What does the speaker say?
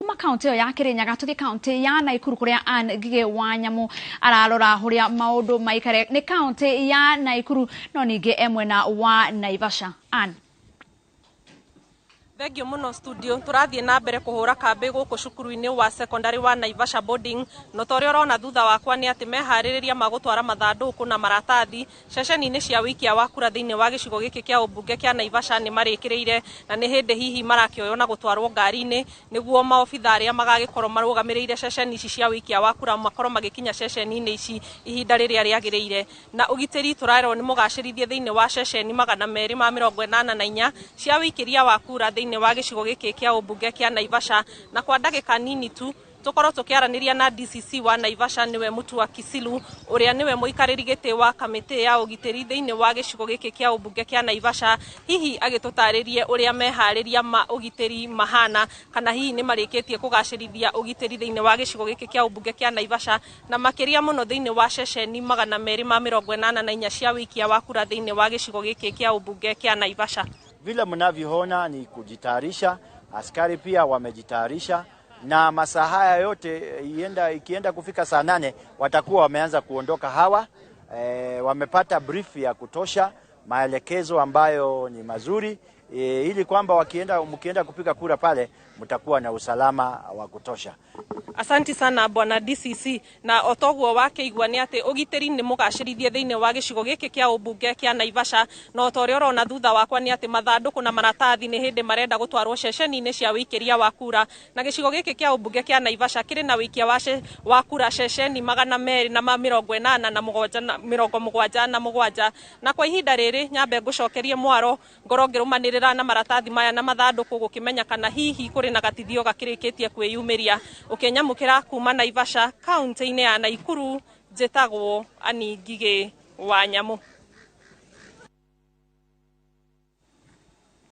Kuma kaunti ĩyo ya Kirinyaga tũthiĩ kaunti ya Naikuru kũrĩa Ann Ngigĩ wa Nyamu ararora ũrĩa maũndũ maikare. Nĩ kaunti ya Naikuru no ningĩ e mwena wa Naivasha. Ann. Thengio muno studio. Tũrathiĩ na mbere kũhũra kambĩ gũkũ cukuru-inĩ wa secondary wa Naivasha boarding. No ta ũrĩa ũrona thutha wakwa nĩ atĩ meharĩrĩria ma gũtwara mathandũkũ na maratathi ceceni-inĩ cia wĩikia wa kura thĩinĩ wa gĩcigo gĩkĩ kĩa ũmbunge kĩa Naivasha nĩ marĩkĩrĩire, na nĩ hĩndĩ hihi marakĩoywo na gũtwarwo ngari-inĩ nĩguo maobitha arĩa magagĩkorwo marũgamĩrĩire ceceni ici cia wĩikia wa kura makorwo magĩkinya ceceni-inĩ ici ihinda rĩrĩa rĩagĩrĩire. Na ũgitĩri tũrerwo nĩ mũgacĩrithie thĩinĩ wa ceceni 284 cia wĩikĩria wa kura thĩinĩ wa gĩcigo gĩkĩ kĩa ũmbunge kĩa Naivasha. Na kwa ndagĩka nini tu tũkorwo tũkĩaranĩria na DCC wa Naivasha, nĩwe Mutua Kisilu, ũrĩa nĩwe mũikarĩri gĩtĩ wa kamĩtĩ ya ũgitĩri thĩinĩ wa gĩcigo gĩkĩ kĩa ũmbunge kĩa Naivasha, hihi agĩtũtarĩrie ũrĩa meharĩria ma ũgitĩri mahana, kana hihi nĩ marĩkĩtie kũgacĩrithia ũgitĩri thĩinĩ wa gĩcigo gĩkĩ kĩa ũmbunge kĩa Naivasha, na makĩria mũno thĩinĩ wa ceceni 284 cia wĩikia wa kura thĩinĩ wa gĩcigo gĩkĩ kĩa ũmbunge kĩa Naivasha. Vile mnavyoona ni kujitayarisha, askari pia wamejitayarisha, na masaa haya yote ikienda kufika saa 8 watakuwa wameanza kuondoka hawa. Wamepata brief ya kutosha, maelekezo ambayo ni mazuri ili kwamba mkienda kupiga kura pale mtakuwa na usalama wa kutosha. Asanti sana bwana DCC. Na otoguo wakĩigua nĩ atĩ ũgitĩri nĩ mũgacĩrithie thĩinĩ wa gĩcigo gĩkĩ kĩa ũmbunge kĩa Naivasha. Na ota ũrĩa ũrona thutha wakwa nĩ atĩ mathandũkũ na maratathi nĩ hĩndĩ marenda gũtwarwo ceceni-inĩ cia wĩikĩria wa kura. Na gĩcigo gĩkĩ kĩa ũmbunge kĩa Naivasha kĩrĩ na wĩikia wa kura ceceni 287 na 77. Na kwa ihinda rĩrĩ nyambe ngũcokerie mwaro ngorwo ngĩrũmanĩrĩra na maratathi maya na mathandũkũ gũkĩmenya kana hihi kũrĩ na gatithio gakĩrĩkĩtie kwĩyumĩria. Ũkĩnyamũkĩra kuma Naivasha kaunti-inĩ ya Naikuru, njĩtagwo Ani Ngigĩ wa Nyamu.